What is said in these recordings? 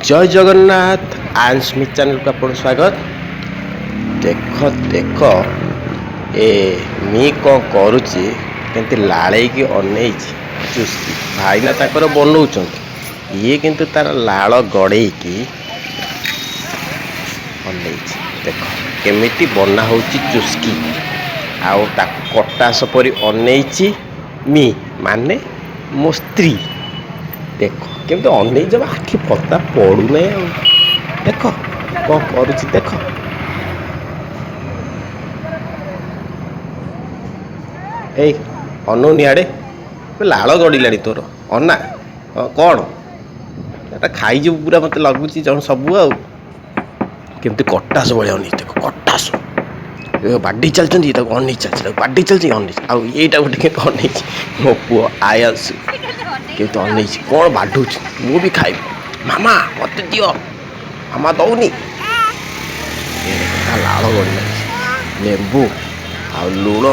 ଜୟ ଜଗନ୍ନାଥ, ଆନ୍ ସ୍ମିଥ୍ ଚ୍ୟାନେଲକୁ ଆପଣଙ୍କୁ ସ୍ୱାଗତ। ଦେଖ ଦେଖ, ଏ ମି କ'ଣ କରୁଛି, କେମିତି ଲାଳେଇକି ଅନେଇଛି। ଚୁସ୍କି ଭାଇନା ତାଙ୍କର ବନଉଛନ୍ତି, ଇଏ କିନ୍ତୁ ତାର ଲାଳ ଗଡ଼େଇକି ଅନେଇଛି। ଦେଖ କେମିତି ବନା ହେଉଛି ଚୁସ୍କି, ଆଉ ତାକୁ କଟାସ ପରି ଅନେଇଛି ମି, ମାନେ ମୋ ସ୍ତ୍ରୀ। ଦେଖ କେମିତି ଅନେଇ, ଜମା ଆଖି ପତା ପଡ଼ୁନାହିଁ। ଆଉ ଦେଖ କ'ଣ କରୁଛି ଦେଖ। ଏଇ ଅନଉନି ଆଡ଼େ, ଲାଳ ଗଡ଼ିଲାଣି ତୋର, ଅନା। ହଁ, କ'ଣ ଏଟା ଖାଇଯିବୁ ପୁରା ମୋତେ ଲାଗୁଛି ଜଣ ସବୁ। ଆଉ କେମିତି କଟାସ ଭଳିଆ ଅନେଇ ଦେଖ, କଟାସ। ଏ ବାଡ଼େଇ ଚାଲିଛନ୍ତି, ତାକୁ ଅନେଇ ଚାଲିଛି, ତାକୁ ବାଡ଼େଇ ଚାଲିଛି, ଅନେଇଛି। ଆଉ ଏଇଟା ଗୋଟେ କେମିତି ଅନେଇଛି ମୋ ପୁଅ ଆୟାସୁ, କେମିତି ଅନେଇଛି, କ'ଣ ବାଢ଼ୁଛି। ମୁଁ ବି ଖାଇବି ମାମା, ମୋତେ ଦିଅ ମାମା, ଦଉନି। ଏ ଦେଖ ତା ଲାଳ ଗଡ଼ିଲାଣି। ଲେମ୍ବୁ ଆଉ ଲୁଣ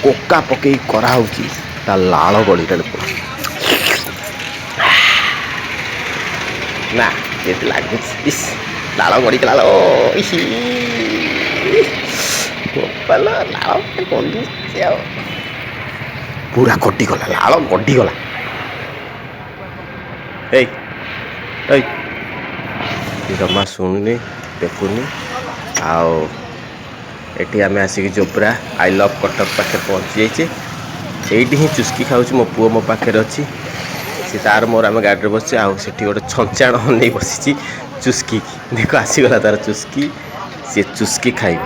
କୋକା ପକେଇ କରାହେଉଛି, ତା ଲାଳ ଗଡ଼ିଲାଣି ପୁରା। ନା କେମିତି ଲାଗୁଛି? ଇସ୍, ଲାଳ ଗଡ଼ିଗଲା। ବୋପାଲ, ଲାଳ ଗଡ଼ିଛି, ଆଉ ପୁରା କଟିଗଲା, ଲାଳ ଗଡ଼ିଗଲା। ଏଇ ଏଇ, ଜମା ଶୁଣୁନି, ଦେଖୁନି। ଆଉ ଏଠି ଆମେ ଆସିକି ଜୋବ୍ରା I love Cuttack ପାଖରେ ପହଞ୍ଚି ଯାଇଛେ। ଏଇଠି ହିଁ ଚୁସ୍କି ଖାଉଛି। ମୋ ପୁଅ ମୋ ପାଖରେ ଅଛି, ସେ ତାର ମୋର ଆମେ ଗାଡ଼ିରେ ବସିଛେ। ଆଉ ସେଠି ଗୋଟେ ଛଞ୍ଚାଣ ନେଇ ବସିଛି ଚୁସ୍କି। ଦେଖ ଆସିଗଲା ତାର ଚୁସ୍କି, ସିଏ ଚୁସ୍କି ଖାଇବ।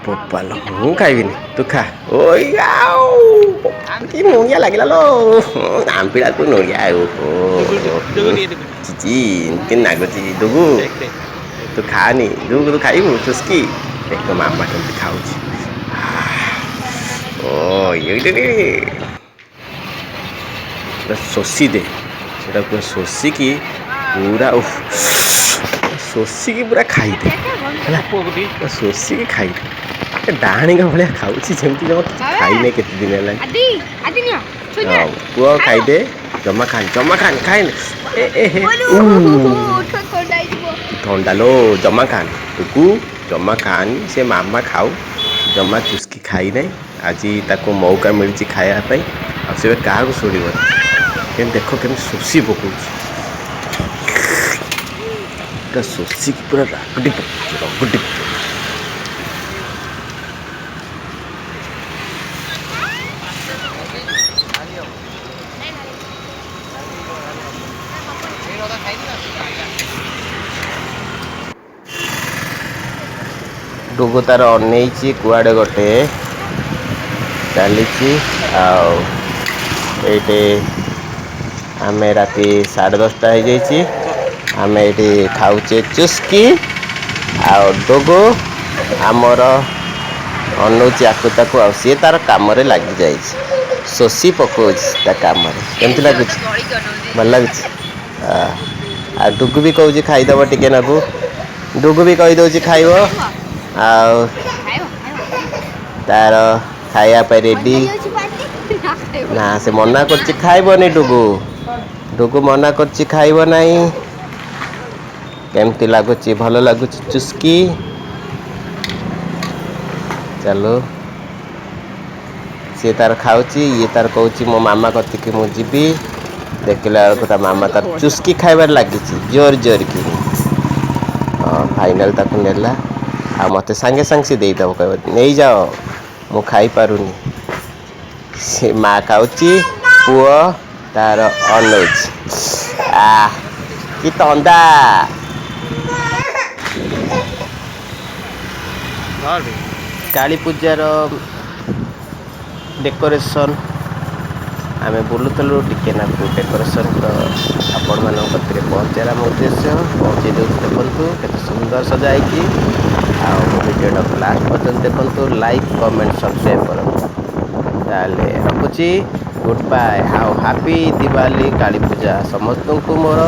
ବୋପାଲ, ମୁଁ ଖାଇବିନି, ତୁ ଖା। ଓଇ ଆଉ କି ନୁଣିଆ ଲାଗିଲା ଲୋ, ଆମ୍ବିଳାକୁ ନୁଣିଆ। ଓହୋ ଚିଚି, ଏମିତି ନାଗୁଛି। ଦୁଗୁ, ତୁ ଖାନି। ଦୁଗୁ, ତୁ ଖାଇବୁ ଚୁସ୍କି? ଦେଖ ମାମା କେମିତି ଖାଉଛି। ଓ ଏଇଟା ପୁରା ଶୋଷି ଦେ ସେଟା, ପୁରା ଶୋଷିକି, ପୁରା ଶୋଷିକି ପୁରା ଖାଇଦେ। ହେଲା, ପୁରା ଶୋଷିକି ଖାଇଦେ। ଡାହାଣୀଙ୍କ ଭଳିଆ ଖାଉଛି, ଯେମିତି ଜମା କିଛି ଖାଇନେ କେତେ ଦିନ ହେଲାଣି। ହଉ ପୁଅ, ଖାଇଦେ। ଜମା ଖାନି, ଜମା ଖାନି, ଖାଇନି। ଏ ଏ ହେ, ଥଣ୍ଡା ଲୋ, ଜମା ଖାନି ଟୁକୁ, ଜମା ଖାନି। ସେ ମାମା ଖାଉ, ଜମା ଚୁସ୍କି ଖାଇନାହିଁ। ଆଜି ତାକୁ ମଉକା ମିଳିଛି ଖାଇବା ପାଇଁ, ଆଉ ସେ କାହାକୁ ଶୁଣିବନି। କେମିତି ଦେଖ, କେମିତି ଶୋଷି ପକଉଛି ପୁରା, ଶୋଷିକି ପୁରା ରାଗଡ଼ି ପକଉଛି, ରଗଡ଼ି ପକଉଛି। ଡୁଗୁ ତାର ଅନେଇଛି, କୁଆଡ଼େ ଗୋଟେ ଚାଲିଛି। ଆଉ ଏଇଠି ଆମେ ରାତି 10:30 ହେଇଯାଇଛି, ଆମେ ଏଇଠି ଖାଉଛେ ଚୁସ୍କି। ଆଉ ଡୁଗୁ ଆମର ଅନଉଛି ଆକୁ ତାକୁ, ଆଉ ସିଏ ତାର କାମରେ ଲାଗିଯାଇଛି, ଶୋଷି ପକଉଛି ତା କାମରେ। କେମିତି ଲାଗୁଛି? ଭଲ ଲାଗୁଛି। ଆଉ ଡୁଗୁ ବି କହୁଛି ଖାଇଦେବ ଟିକେ ନାକୁ, ଡୁଗୁ ବି କହିଦେଉଛି ଖାଇବ। ଆଉ ତାର ଖାଇବା ପାଇଁ ରେଡ଼ି ନା, ସେ ମନା କରୁଛି ଖାଇବନି। ଡୁଗୁ, ଡୁଗୁ ମନା କରୁଛି ଖାଇବ ନାହିଁ। କେମିତି ଲାଗୁଛି? ଭଲ ଲାଗୁଛି ଚୁସ୍କି? ଚାଲୁ, ସିଏ ତାର ଖାଉଛି, ଇଏ ତାର କହୁଛି ମୋ ମାମା କତିକି ମୁଁ ଯିବି। ଦେଖିଲା ବେଳକୁ ତା ମାମା ତାର ଚୁସ୍କି ଖାଇବାରେ ଲାଗିଛି ଜୋର ଜୋର କିନି। ହଁ, ଫାଇନାଲ୍ ତାକୁ ନେଲା, ଆଉ ମୋତେ ସାଙ୍ଗେ ସାଙ୍ଗେ ସେ ଦେଇଦେବ, କହିବ ନେଇଯାଅ, ମୁଁ ଖାଇପାରୁନି। ସେ ମା ଖାଉଛି, ପୁଅ ତାର ଅନଉଛି। ଆ କି ତନ୍ଦା। କାଳୀ ପୂଜାର ଡେକୋରେସନ୍ ଆମେ ବୁଲୁଥିଲୁ ଟିକେ ନାକୁ, ଡେକୋରେସନ୍ର ଆପଣମାନଙ୍କ କତିରେ ପହଞ୍ଚାଇବାର ଆମ ଉଦ୍ଦେଶ୍ୟ, ପହଞ୍ଚେଇ ଦେଉଛି। ଦେଖନ୍ତୁ କେତେ ସୁନ୍ଦର ସଜା ହେଇଛି। ଆଉ ଭିଡ଼ିଓଟାକୁ ଲାଷ୍ଟ ପର୍ଯ୍ୟନ୍ତ ଦେଖନ୍ତୁ, ଲାଇକ୍, କମେଣ୍ଟ, ସବସ୍କ୍ରାଇବ୍ କରନ୍ତୁ। ତାହେଲେ ରଖୁଛି, ଗୁଡ୍ ବାଏ। ଆଉ ହାପି ଦିୱାଲି, କାଳୀ ପୂଜା ସମସ୍ତଙ୍କୁ ମୋର।